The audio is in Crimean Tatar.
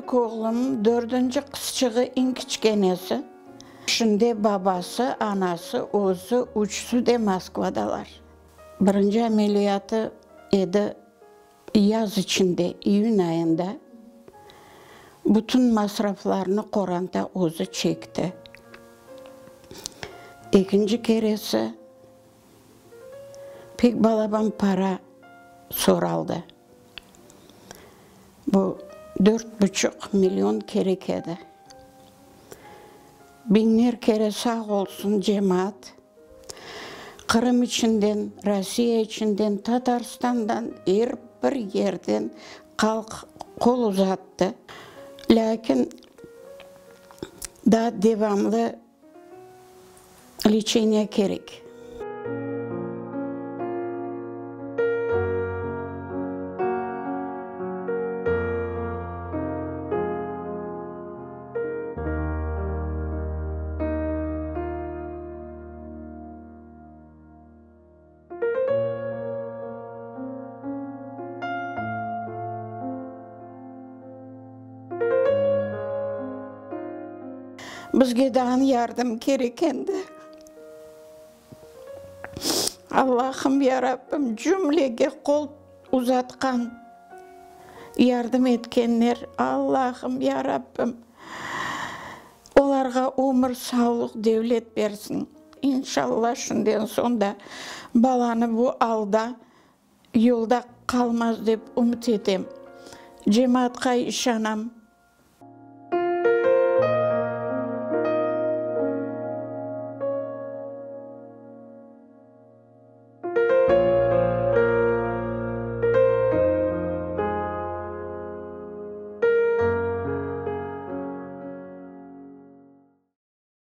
Küçük oğlum, dördünci qızçığı, eñ kiçkenesi. Şimdi babası, anası, özü, üçüsi de Moskvadalar. Birinci ameliyatı edi yaz içinde, iyün ayında. Bütün masraflarnı qoranta özü çekti. Ekinci keresi pek balaban para soraldı. Bu dört buçuq million kerek edi. Biñler kere sağ olsun cemaat, Qırım içinden, Rossiya içinden, Tatarstandan, er bir yerden halq qol uzattı. Lâkin daa devamlı Leçeniye kerek. Bizge daa yardım kerek endi. Allahım, Yarabbim, cümlege qol uzatqan, yardım etkenler, Allahım, Yarabbim, olarğa ömür, sağlıq, devlet bersin. İnşallah, şundan soñ da balanı bu alda Yolda qalmaz dep ümüt etem. Cemaatqa işanam.